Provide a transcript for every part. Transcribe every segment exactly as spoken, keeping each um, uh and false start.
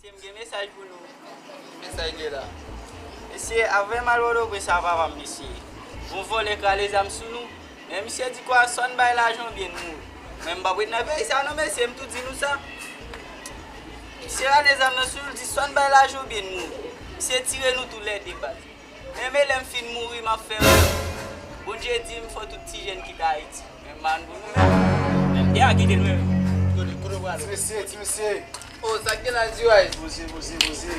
M gen mesaj pou nou. Mesaj gen la. Mesye, afè mal Pòtoprens sa papa m, mesye. Yon vòlè krale zam sou nou. Men misye di kwa swa n bay lajan oubyen n mouri. Men m p ap ret nan peyi sa non, mesye, m tou di nou sa. Misye rale zam nan sou nou, l di swa n bay lajan oubyen n mouri. Misye tire nou toulède baz. Men, men lè m fin mouri, m ap fè rèv. Bondye di m fò tout ti jèn kite Ayiti. Men m pa konn pou nou menm. Men m te a kite l menm. Kote, kote w prale? Ti mesye, ti mesye. Oh, sa k gen la, G-Wise? Poze, poze, poze.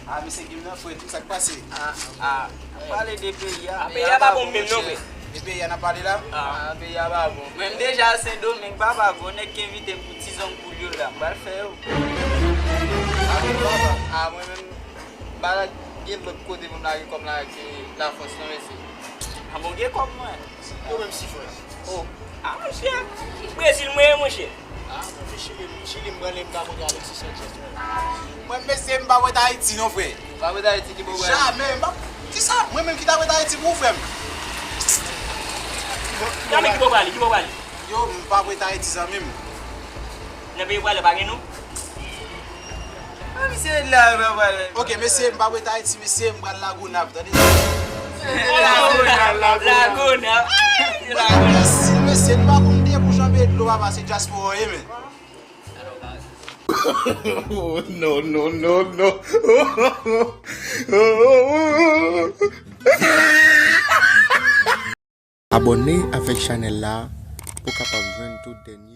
Ah, mesye Gim nan frèt wi, sa k pase? Ah, ah. N ap pale de peyi a. Ah, peyi a pa bon menm non, frè. E peyi a n ap pale la? Ah, peyi a pa bon. Mwen m deja Sendomeng, papa, gwo nèg ki envite m pou ti zong poul yo la. M pral fè yo. Ah, mwen menm, m pa gen lòt kote pou m lage kòb la ke Lafrans non, mesye. Ah, bon, gen kòb mwen. Yo menm si frè. Oh. Ah, monchè. Brezil mwen ye, monchè. Ah, monchè, Chili, Chili, m prale m ka kote Alexis Sanchez, frè. Mwen, mesye, m pa wè Ayiti non, frè. Pa wè Ayiti ki bò w prale? Jamè, m pa. Kisa? Mwen menm ki ta wè Ayiti pou ou, frè m? Jamè ki bò w prale, ki bò w prale? Yo, m pa wè Ayiti, zanmi m. Nan peyi w prale pa gen nou? Ah, misye la, papa. Ok, mesye, m pa wè Ayiti, mesye, m pral Lagonav, tande? Lagonav, Lagonav. Mesye, mesye, nou pa konn de pou janbe dlo, papa, se dyaspora, wi, men. No, no, no, no. Abòne avèk chanèl la pou w kapab jwenn tout dènye